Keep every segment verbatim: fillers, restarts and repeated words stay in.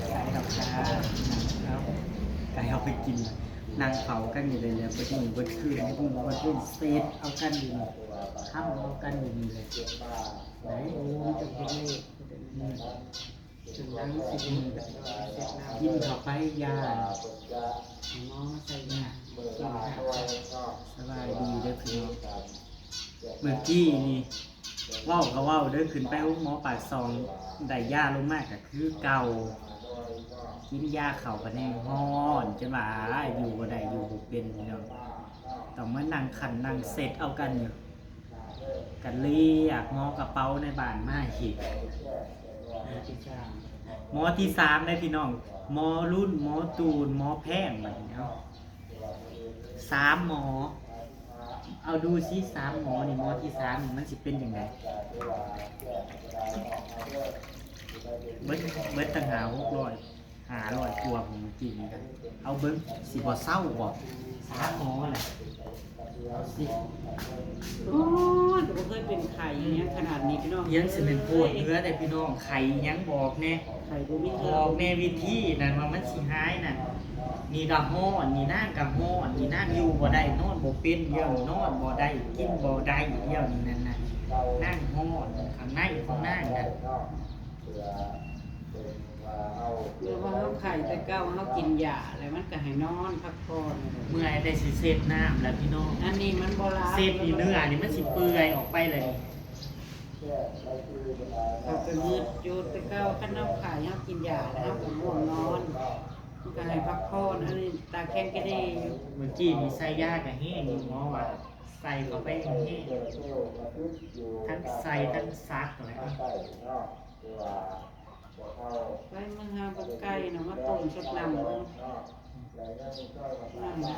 ใส่ดอกค่ะ เอา ไก่เอาไปกิน นั่งเผากันอยู่เลยแหละ เบิดมื้อเบิดคืน เบิดมื้อเบิดคืน เสพเอากันอยู่นี่ ทำเอากันอยู่นี่เลย ไหน โอ้ มันจะเป็นเลข อืม ถึงหลังสิบโมงก็สิเสร็จแล้ว กินเข้าไปยา หมอมาใส่ยา กินค่ะ สบายดีเด้อพี่น้อง เมื่อกี้นี่ เว้าก็เว้าเด้อ ขึ้นไปโรงหมอปากซอง ได้ยาลงมาก็คือเก่า กินยาเข้าก็แฮงฮ้อน จนว่าอยู่บ่ได้ อยู่บ่เป็นพี่น้อง ต้องมานั่งคั่นนั่งเช็ดเอากันอยู่ ก็เรียกหมอกระเป๋าในบ้านมาอีก หมอที่สาม หมอที่สามเลยพี่น้อง หมอรุ่น หมอตูน หมอแพงบัดนี้ เอา สามหมอ เอาดูซิ สามหมอนี่ หมอที่สามนี่มันสิเป็นจั่งใด เบิด เบิดตั้งห้าหกร้อย ห้าร้อยกว่าผมกินกัน เอาเบิ่ง สิบ่เซาบ่ สามหมอแหละ เอาสิ โอ้ย ก็บ่เคยเป็นไข้อิหยังขนาดนี้พี่น้อง ยังสิเป็นปวดเนื้อแต่พี่น้อง ไข้ยังบอกแน่ ไข้บ่มี บอกแน่วิธีนั่นว่ามันสิหายนั่น นี่ก็ฮ้อน นี่นางก็ฮ้อน นี่นางอยู่บ่ได้ นอนบ่เป็น เดี๋ยวนี้นอนบ่ได้ กินบ่ได้ เดี๋ยวนี้นั่นน่ะ นางฮ้อน ข้างในของนางน่ะ หรือว่าเฮาไข้แต่เก่า เฮากินยาแล้วมันก็ให้นอนพักผ่อน เมื่อยได้สิเช็ดน้ำแล้วพี่น้อง อันนี้มันบ่หลับ เช็ดนี่เนื้อนี่มันสิเปื่อยออกไปเลยนี่ เขาก็งืดอยู่ แต่เก่าคันเฮาไข้ เฮากินยาแล้วเฮาก็ง่วงนอน มันก็ให้พักผ่อน อันนี้ตาแข็งกระเดอยู่ เมื่อกี้นี่ใส่ยาก็แห้งอยู่ หมอว่าใส่เข้าไปแห้งๆ ทั้งใส่ทั้งซักเลย ไปเมืองหาเบิ่งไก่น่ะ มาต้มซดน้ำเบิ่ง นั่นน่ะ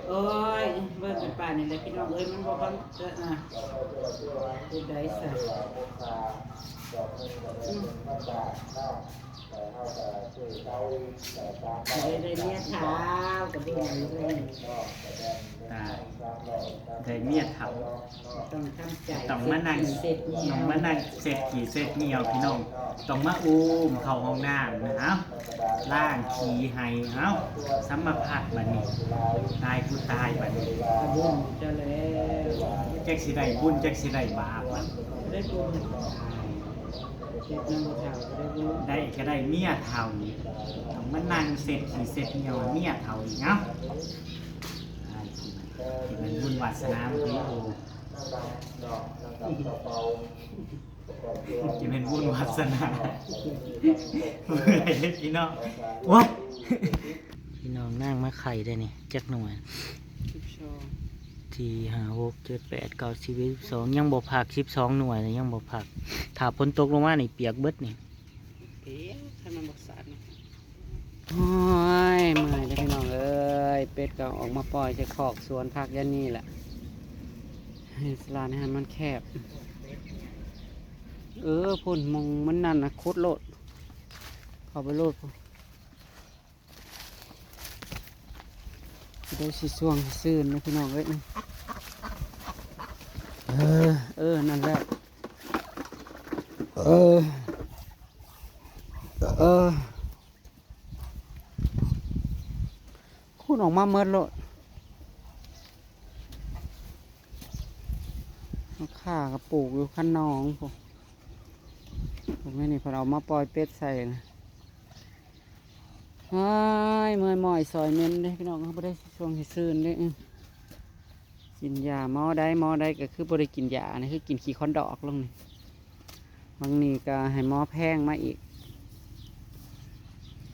โอ้ย เบิ่งกันป่านนี่แหละพี่น้องเอ้ย มันบ่พอ เออ อ่ะ ผู้ใดสั่น อืม สิได้เมียเฒ่าก็บ่ได้เลย ตาย ได้เมียเฒ่า ต้องทำใจ ต้องมานั่ง เช็ดขี้เช็ดเหยี่ยว ต้องมานั่งเช็ดขี้เช็ดเหยี่ยวพี่น้อง ต้องมาอุ้มเข้าห้องน้ำนะ เอ้า ล้างขี้ให้ เอ้า สัมมาพัดบัดนี้ ตายกูตายบัดนี้ บุญจะแล้ว จักสิได้บุญ จักสิได้บาปบัด ได้บุญ เฮ็ดนำบ่เฒ่าก็ได้บุญ ได้ก็ได้เมียเฒ่าอีก ต้องมานั่งเช็ดขี้เช็ดเหยี่ยวเมียเฒ่าอีก เอ้า ที่มันบุญวาสนามันคือโอ้ ที่มันบุญวาสนา เมื่อยเลยพี่น้อง โอ๊ย พี่น้อง นางมาไข่ได้นี่ จักหน่วย สิบสอง สี่ ห้า หก เจ็ด แปด เก้า สิบ เอ็ด สิบสอง ยังบ่พัก สิบสองหน่วยนะ ยังบ่พัก ถ้าฝนตกลงมานี่เปียกเบิดนี่ เปียก คันมันบ่สาดนะ โอ้ย เมื่อยเด้อพี่น้องเอ้ย เป็ดก็ออกมาปล่อยใส่คอกสวนผักยายนี่แหละ ให้สลานให้มันแคบ เออ พุ่น มองมันนั่นนะ ขุดโลด เข้าไปโลด ได้สิช่วงซื่นนะพี่น้องเอ้ย เออ เออ นั่นแหละ เออ เออ ขุดออกมาเมิดโลด ข้าก็ปลูกอยู่คันนองพุ้น พวกนี้นี่เพิ่นเอามาปล่อยเป็ดใส่นะ อ้าย เมื่อยม้อยซอยเหม็นเด้พี่น้อง เฮาบ่ได้ช่วงให้ซื่นเด้ อื้อ กินยาหมอใดหมอใดก็คือบ่ได้กินยา นี่คือกินขี้คอนดอกลงนี่ บางนี่ก็ให้หมอแพงมาอีก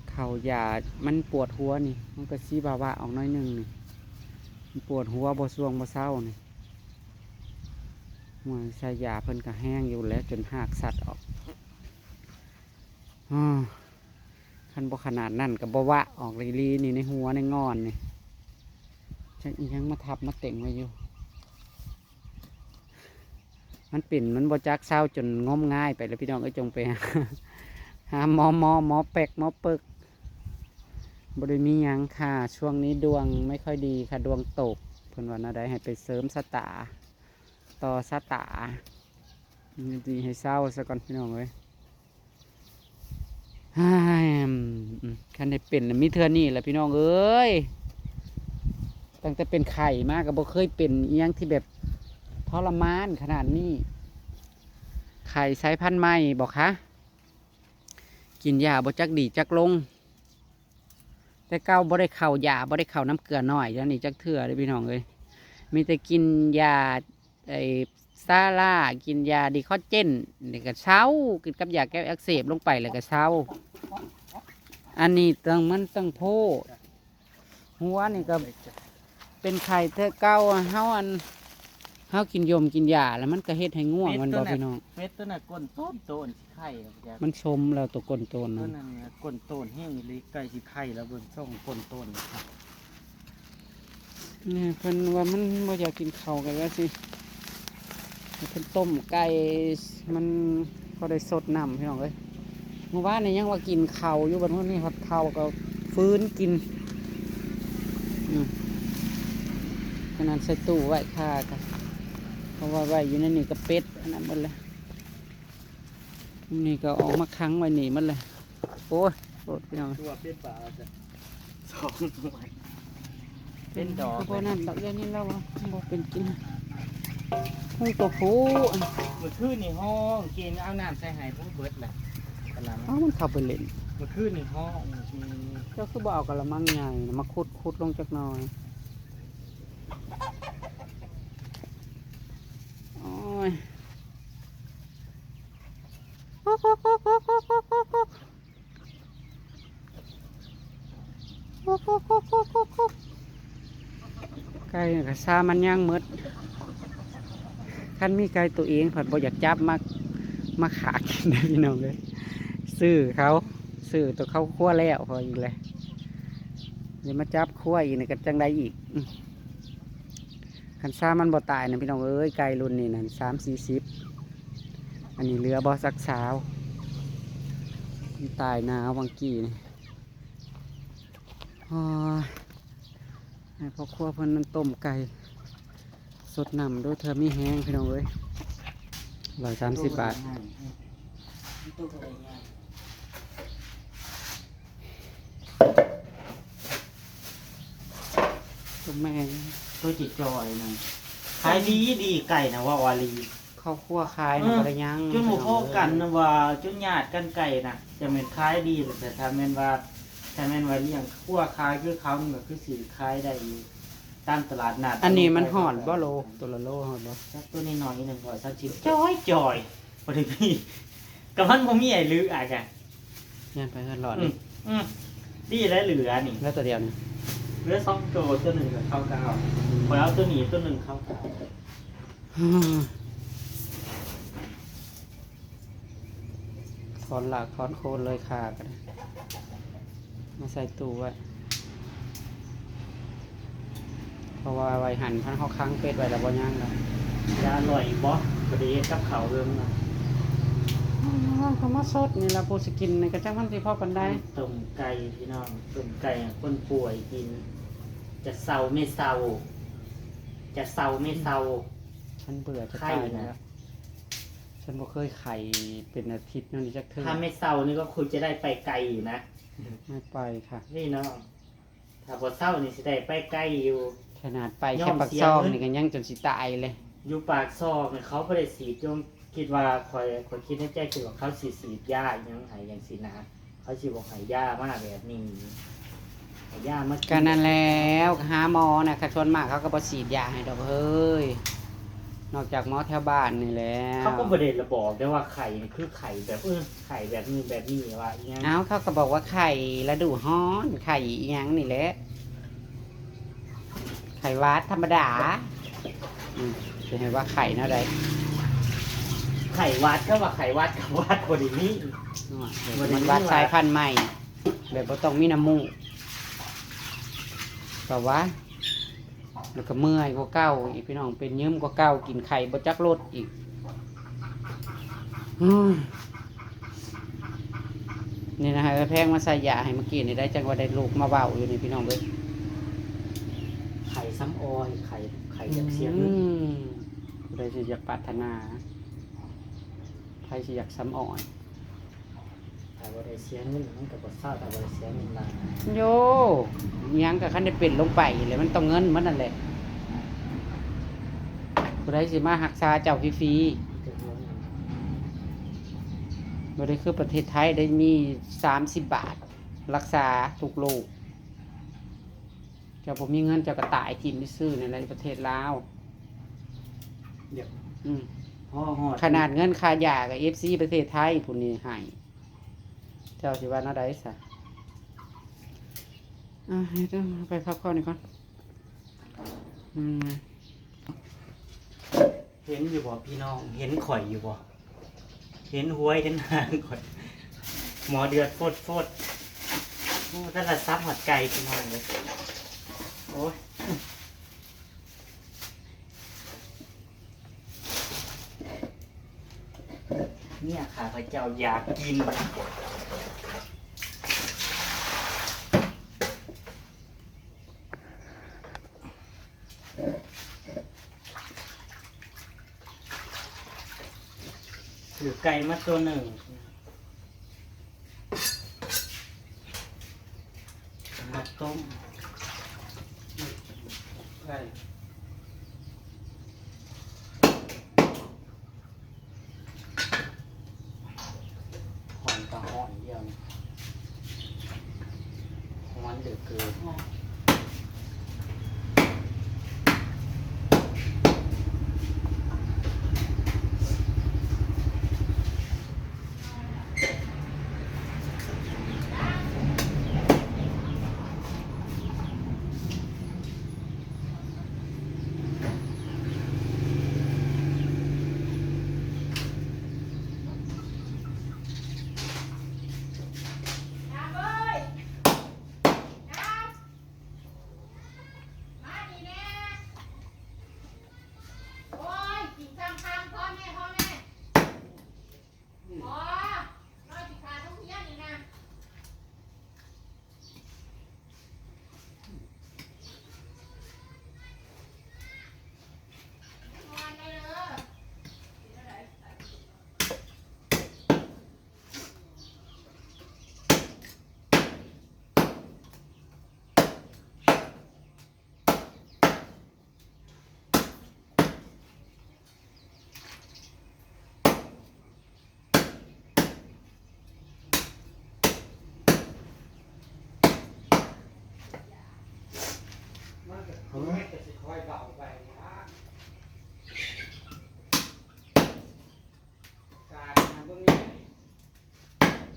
เข้ายามันปวดหัวนี่ มันก็สิวาวาออกหน่อยหนึ่งนี่ มันปวดหัวบ่ช่วงบ่เซานี่ เมื่อใส่ยาเพิ่นก็แฮงอยู่แล้ว จนฮากสัดออก อ้อ คันบ่ขนาดนั้นก็บ่วะออกอีหลีนี่ ในหัวในงอนนี่ จักอิหยังมาทับมาเต็งไว้อยู่ มันเป็น มันบ่จักเซาจนงมงายไปแล้วพี่น้องเอ้ย จงไปหา หาหมอหมอ หมอแปกหมอเปิก บ่ได้มีหยังค่ะ ช่วงนี้ดวงไม่ค่อยดีค่ะ ดวงตก พิ่นว่าแนวใด ให้ไปเสริมชะตา ต่อชะตา ดีให้เซาซะก่อนพี่น้องเอ้ย ฮ้าย อืม อืม คันได้เป็นน่ะมีเทื่อนี้แหละพี่น้องเอ้ย ตั้งแต่เป็นไข้มาก็บ่เคยเป็นอิหยังที่แบบทรมานขนาดนี้ ไข้สายพันธุ์ใหม่บ่คะ กินยาบ่จักดีจักลง แต่เก่าบ่ได้เข้ายา บ่ได้เข้าน้ำเกลือน้อย เดี๋ยวนี้จักเทื่อเด้อพี่น้องเอ้ย มีแต่กินยา ไอ้ ซาร่า กินยาดีคอลลาเจน นี่ก็เซา กินกับยาแก้อักเสบลงไปแล้วก็เซา อันนี้ตั้ง มันตั้งโพด หัวนี่ก็เป็นไข้แต่เก่า เฮาอัน เฮากินยมกินยาแล้วมันก็เฮ็ดให้ง่วง มันบ่พี่น้อง เป็ดตัวน่ะก้นโตนโตนสิไข่แล้วจ้ะ มันสมแล้วตัวก้นโตน ตัว นั้น นั้นน่ะก้นโตนแห้งอีหลี ใกล้สิไข่แล้ว เบิ่งทรงก้นโตนครับ นี่เพิ่นว่ามันบ่อยากกินข้าวกันแล้วสิ เพิ่นต้มไก่ มันก็ได้สดน้ำพี่น้องเอ้ย เมื่อวานนี่ยังว่ากินข้าวอยู่ บัดมื้อนี้ฮอดข้าวก็ฟื้นกิน อืม ขนาดใส่ตู้ไว้ค่ะ เพราะว่าไว้อยู่ในนี่ก็เป็ดอันนั้นหมดเลย นี่ก็ออกมาขังไว้นี่หมดเลย โอ้ย โทษพี่น้อง ตัวเป็นปลาจ้ะ สองหน่วย เป็นดอก คือบ่นั่นดอก เรื่องนี้เราบ่เป็นกิน ฮู้ตัวผู้ อัน เมื่อคืนนี่ฮ้อง กินเอาน้ำใส่ให้ผู้เบิดแหละ กำลัง เอ้า มันเข้าไปเล่น เมื่อคืนนี่ฮ้อง อืม เจ้าคือบ่เอากะละมังใหญ่น่ะมาขุด ขุดลงจักหน่อย โอ้ย ไก่ก็ซ่ามันย่างหมด คันมีไก่ตัวเองผัดบ่อยากจับมา มาขากินนะพี่น้องเอ้ย ซื้อเขา ซื้อตัวเขาครัวแล้วพออีกเลย อย่ามาจับครัวอีกนี่ก็จังใดอีก อืม คันซ่ามันบ่ตายนะพี่น้องเอ้ย ไก่รุ่นนี้นั่น สามสี่สิบ อันนี้เหลือบ่สักสาว มันตายหนาวบางกี้นี่ โอ้ย ให้พ่อครัวเพิ่นนั่นต้มไก่ สดน้ำดูเธอมีแฮงพี่น้องเอ้ย ร้อยสามสิบบาท ตัวแม่ ตัวจิตจอยนะ ขายดีดีไก่นะ ว่าออลี ข้าวคั่วขายน่ะ เออ บ่ได้ยัง จนบ่พอกันนะว่า จนญาติกันไก่นะ จะแม่นขายดี แต่ถ้าแม่นว่า ถ้าแม่นว่าเลี้ยงคั่วขายคือเขานี่ก็คือสิขายได้อยู่ ตามตลาดนัด อันนี้มันฮอดบ่โล ตัวละโลฮอดบ่ จักตัวนี้น้อยหนึ่ง ร้อยสามสิบ จอยจอย บ่ได้มี ก็มันบ่มีไอ้ลืออาจจะ ย่างไปเฮือนหลอด อื นี่ ม อืม ดีแล้วเหลือนี่ แล้วตัวเดียวนี่ เหลือสองตัว ตัวหนึ่งกับเขาก็เอา ข้อยเอาตัวนี้ตัวหนึ่งเขาก็เอา ถอนรากถอนโคนเลยค่ะ ก็ได้ มาใส่ตู้ไว้ เพราะว่าไว้หั่น คันเฮาขังเป็ดไว้แล้วบ่ย่างดอก จะอร่อยบ่ บ่ได้เฮ็ดกับข้าวเบิ่งเนาะ อืม ก็มาสดนี่ล่ะ ผู้สิกินนี่ก็จักมันสิพอปานใด ต้มไก่พี่น้อง ต้มไก่ให้คนป่วยกิน จะเซาไม่เซา จะเซาไม่เซา ฉันเบื่อจะตายอยู่แล้ว ไข้นะ ฉันบ่เคยไข้เป็นอาทิตย์นั่นจักเทื่อ ถ้าไม่เซานี่ก็คงจะได้ไปไกลอยู่นะ ไม่ไปค่ะ นี่เนาะ ถ้าบ่เซานี่สิได้ไปไกลอยู่ ขนาดไปแค่ปากซองนี่ก็ยังจนสิตายเลย อยู่ปากซองนี่เขาบ่ได้ฉีด ยงคิดว่า ข้อย ข้อยคิดในใจ คิดว่าเขาสิฉีดยาอิหยังให้จังซี่นะ เขาสิบอกให้ยามาแบบนี้ ให้ยามากิน ก็นั่นแล้ว หาหมอน่ะ ค่ะ ส่วนมากเขาก็บ่ฉีดยาให้ดอกเฮ้ย นอกจากหมอแถวบ้านนี่แหละ เขาก็บ่ได้ละบอกได้ว่าไข้นี่คือไข้แบบ เออ ไข้แบบนี้แบบนี้ว่าอิหยัง เอ้า เขาก็บอกว่าไข้ฤดูร้อน ไข้อิหยังนี่แหละ ไข้หวัดธรรมดา อืม สิให้ว่าไข้แนวใด ไข้หวัด ก็ว่าไข้หวัดกับหวัดบ่ได้มี อ๋อ บ่ได้มี มันหวัดสายพันธุ์ใหม่ แบบบ่ต้องมีน้ำมูก ก็ว่า แล้วก็เมื่อยกว่าเก่าอีกพี่น้อง เป็นยืมกว่าเก่า กินไข้บ่จักรสอีก อืม นี่นะฮะ แพงมาใส่ยาให้เมื่อกี้นี่ได้ จังว่าได้ลูกมาเว้าอยู่นี่พี่น้องเอ้ย ไข้ซ้ำออย ไข้ ไข้อยากเสียเงิน อืม ผู้ใดสิอยากปรารถนา ไผสิอยากซ้ำออย ถ้าบ่ได้เสียเงินมันก็บ่เซา ถ้าบ่ได้เสียเงินหลาย โย่ อิหยังก็คันได้เป็นลงไปแล้วมันต้องเงินหมดนั่นแหละ ผู้ใดสิมารักษาเจ้าฟรีๆ บ่ได้คือประเทศไทยได้มีสามสิบบาท รักษาทุกโรค เจ้าบ่มีเงินเจ้าก็ตายถิ่มซื่อๆ นั่นแหละประเทศลาว เดี๋ยว อืม พอฮอด ขนาดเงินค่ายากับ เอฟซี ประเทศไทยผู้นี้ให้ เจ้าสิว่าแนวใดซะ อ่ะ ให้เจ้าไปพักผ่อนก่อน อืม เห็นอยู่บ่พี่น้อง เห็นข่อยอยู่บ่ เห็นหวยเห็นหางข่อย หมอเดือดโฟดๆ โอ้ โทรศัพท์ฮอดไกลพี่น้องเอ้ย โอ้ย เนี่ยข้าพเจ้าอยากกิน ถือไก่มาตัวหนึ่ง มาต้ม ไก่ ฮ้อนก็ฮ้อนเดียวนี่ ฮ้อนเหลือเกิน มันก็คือ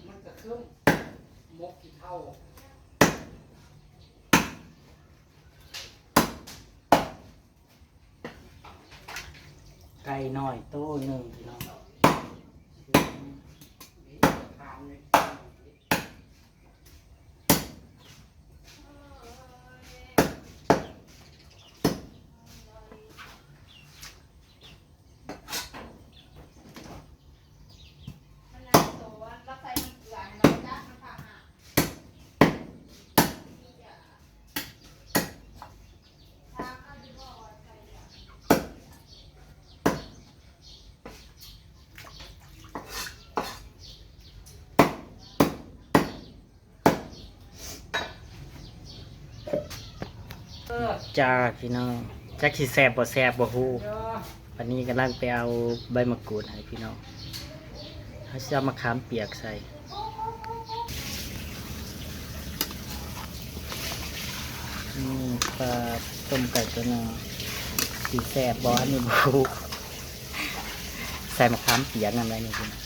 มันก็คือมกขี้เถ้า ไก่น้อยโตหนึ่งพี่น้อง จ้าพี่น้อง จักสิแซ่บบ่แซ่บบ่ฮู้ วันนี้กำลังไปเอาใบมะกรูดให้พี่น้อง เขาสิเอามะขามเปียกใส่ นี่ปลาต้มไก่ตัวหนึ่ง สิแซ่บบ่ อันนี้บ่ฮู้ ใส่มะขามเปียกนำได้นี่พี่น้อง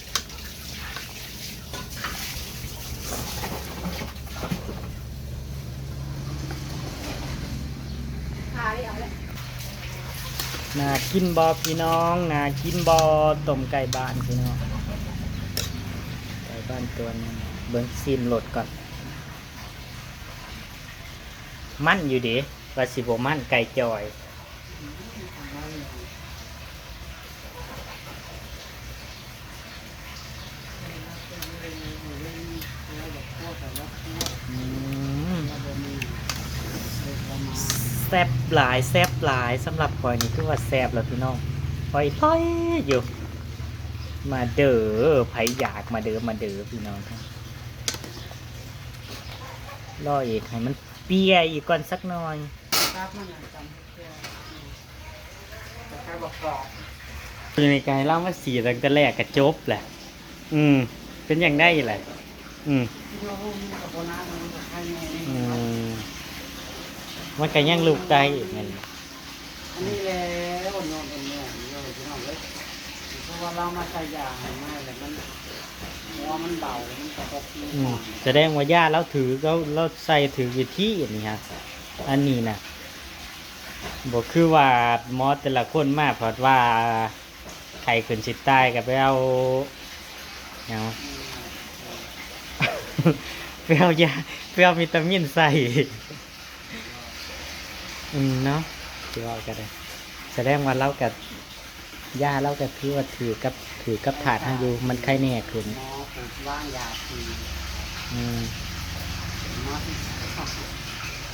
น่ากินบ่พี่น้อง น่ากินบ่ ต้มไก่บ้านพี่น้อง ไก่บ้านตัวหนึ่ง เบิ่งซิมรสก่อน มันอยู่เด้ ว่าสิบ่มัน ไก่จ่อย อืม แซ่บ แซ่บหลาย แซ่บหลาย สำหรับข้อยนี่คือว่าแซ่บแล้วพี่น้อง ข้อยลอยอยู่ มาเด้อ ไผอยาก มาเด้อ มาเด้อพี่น้อง รออีก ให้มันเปียอีกก่อนสักหน่อย ครับ มันน่ะจำเพื่อน อืม แต่ใครบอกกรอบ อยู่ในกายเล่ามาสีตั้งแต่แรกก็จบแหละ อืม เป็นอย่างได้แหละ อืม อืม มันก็ยังลุกได้อีกนั่นแหละ อันนี้แล้วนอนเป็นแม่นเลยพี่น้องเอ้ย เพราะว่าเรามาใส่ยาให้มาแล้วมัน หัวมันเบาแล้วมันก็บ่ตี อืม แสดงว่าย่าเราถือ เรา เราใส่ถือวิธีอันนี้ฮะ อันนี้นะ บ่คือว่าหมอแต่ละคนมาพัดว่า ไข้ขึ้นสิตายก็ไปเอา หยังวะ ไปเอายา ไปเอาวิตามินใส่ อืม เนาะ สิว่าก็ได้ แสดงว่าเราก็ ย่าเราก็ถือว่าถือกับ ถือกับถาดเฮาอยู่ มันไข้แน่ขึ้น หมอผูกวางยาที อืม หมอที่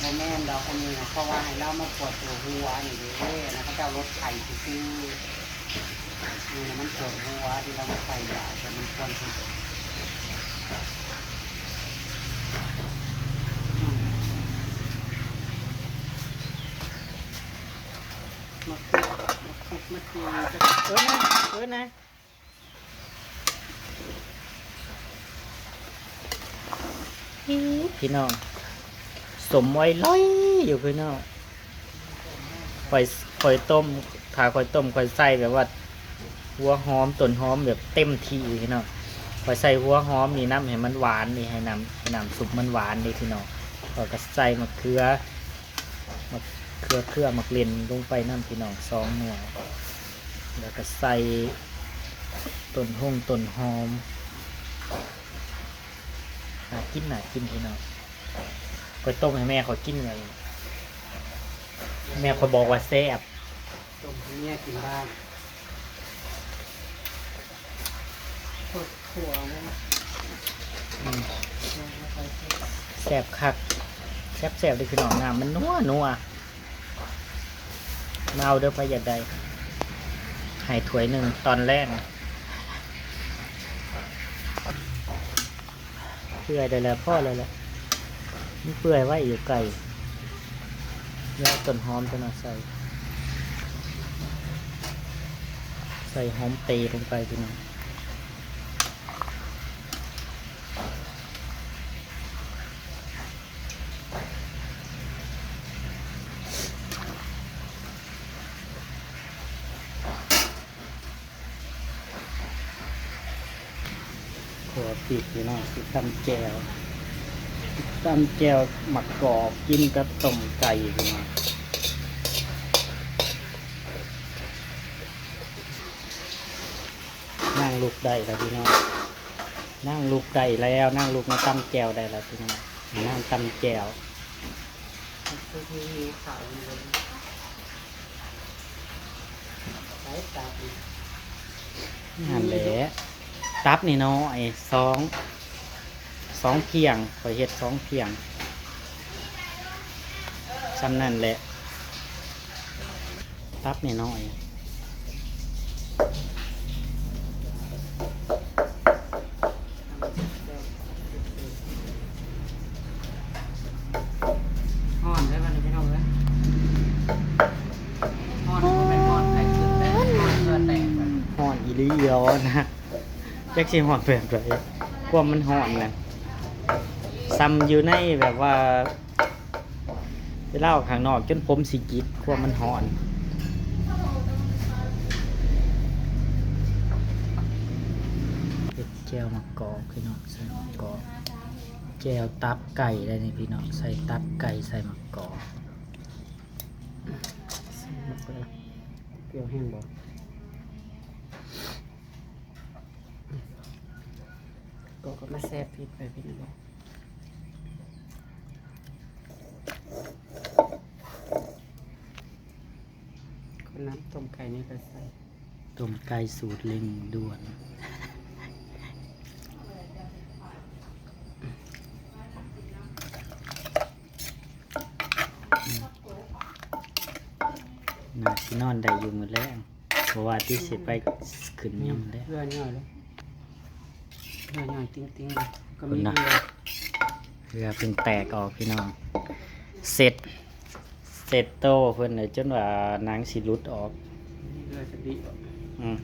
บ่แม่นดอกอันนี้นะ เพราะว่าให้เรามาปวดหัวนี่เด้นะ เขาเจ้าลดไข้ซื่อๆ นี่นะ มันปวดหัวที่เรามาใส่ยา แต่มันควรทำ อืม มาคุย มาคุย มาคุย เออนะ เออนะ อี๋ พี่น้อง สมอ้อยลอยอยู่พี่น้อง ข้อย ข้อยต้ม ถ้าข้อยต้ม ข้อยใส่แบบว่า หัวหอม ต้นหอมแบบเต็มที่พี่น้อง ข้อยใส่หัวหอมนี่นำ ให้มันหวานนี่ ให้น้ำ ให้น้ำซุปมันหวานนี่พี่น้อง ข้อยก็ใส่มะเขือ มะเขือ เครือ หมากเล่นลงไปนำพี่น้อง สองหน่วย แล้วก็ใส่ต้นหงต้นหอม น่ากิน น่ากินพี่น้อง ข้อยต้มให้แม่ข้อยกินเลย แม่ข้อยบอกว่าแซ่บ ต้มให้เมียกินบ้าง โคตรขั่วเลยนะ อืม แซ่บคัก แซ่บๆ เลยพี่น้อง น้ำมันนัวนัว มาเอาเด้อ ไผอยากได้ ให้ถ้วยหนึ่งตอนแลง เปื่อยได้แล้ว พอแล้วแหละ มันเปื่อยไว้อยู่ไกล แล้วต้นหอมตัวนั้นใส่ ใส่หอมเปรย์ลงไปพี่น้อง ขั่วพริกพี่น้อง สิตำแจ่ว ตำแจ่วหมากกอกกินกับต้มไก่พี่น้อง นางลุกได้แล้วพี่น้อง นางลุกได้แล้ว นางลุกมาตำแจ่วได้แล้วพี่น้อง นางตำแจ่ว นั่นแหละ ตับนี่น้อย สอง สองเพียง ข้อยเฮ็ดสองเพียง ส่ำนั่นแหละ ตับนี่น้อย ฮ้อนเด้อบัดนี้พี่น้องเอ้ย ฮ้อน บ่แม่นฮ้อนไข้ขึ้นเด้ ฮ้อนเหงื่อแตกบัดนี้ ฮ้อนอีหลีเดียวนะ จักสิฮ้อนแบบใด ความมันฮ้อนน่ะ ส่ำอยู่ในแบบว่า เวลาออกข้างนอกจนผมสิจิก ความมันฮ้อน เฮ็ดแจ่วหมากกอกพี่น้อง ใส่หมากกอก แจ่วตับไก่ได้นี่พี่น้อง ใส่ตับไก่ ใส่หมากกอก เปรี้ยวแฮงบ่ ก็ ก็มาแซ่บพริกไปพี่น้อง คนน้ำต้มไก่นี่ก็ใส่ ต้มไก่สูตรเร่งด่วน อืม น่าสินอนได้อยู่มื้อแลง เพราะว่าที่สิไปขึ้นยามมื้อแลง เพื่อนย่อยเลยเพื่อนย่อยติ้งๆก็ คุ มี ณนะ เพื่อน เพื่อเพิ่งแตกออกพี่น้อง เสร็จ เสร็จโตเพิ่นเลยจนว่าหนังสิหลุดออก มีเพื่อนสติ อืม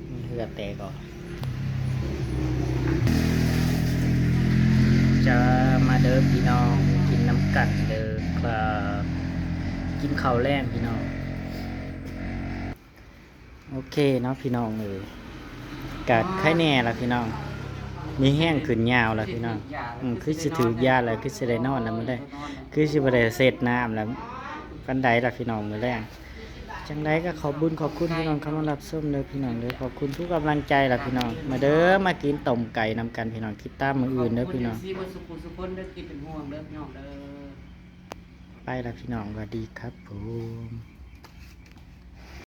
มีเพื่อแตกออก จะมาเด้อพี่น้อง กินน้ำกันเด้อครับ กินข้าวแลงพี่น้อง โอเคเนาะพี่น้องเอ้ย กะไข้แน่ละพี่น้อง มีแห้งขึ้นยาวละพี่น้อง อืม คือสิถืกยาแล้ว คือสิได้นอนแล้วมื้อแลง คือสิบ่ได้เสร็จน้ำแล้ว ปานใดละพี่น้องมื้อแลง จังใดก็ขอบบุญขอบคุณพี่น้องเข้ามารับชมเด้อพี่น้องเด้อ ขอบคุณทุกกำลังใจละพี่น้อง มาเด้อ มากินต้มไก่นำกันพี่น้อง ติดตามมื้ออื่นเด้อพี่น้อง ซีบสุขุสุคนเด้อกินเป็นห่วงเด้อพี่น้องเด้อ ไปละพี่น้อง สวัสดีครับผม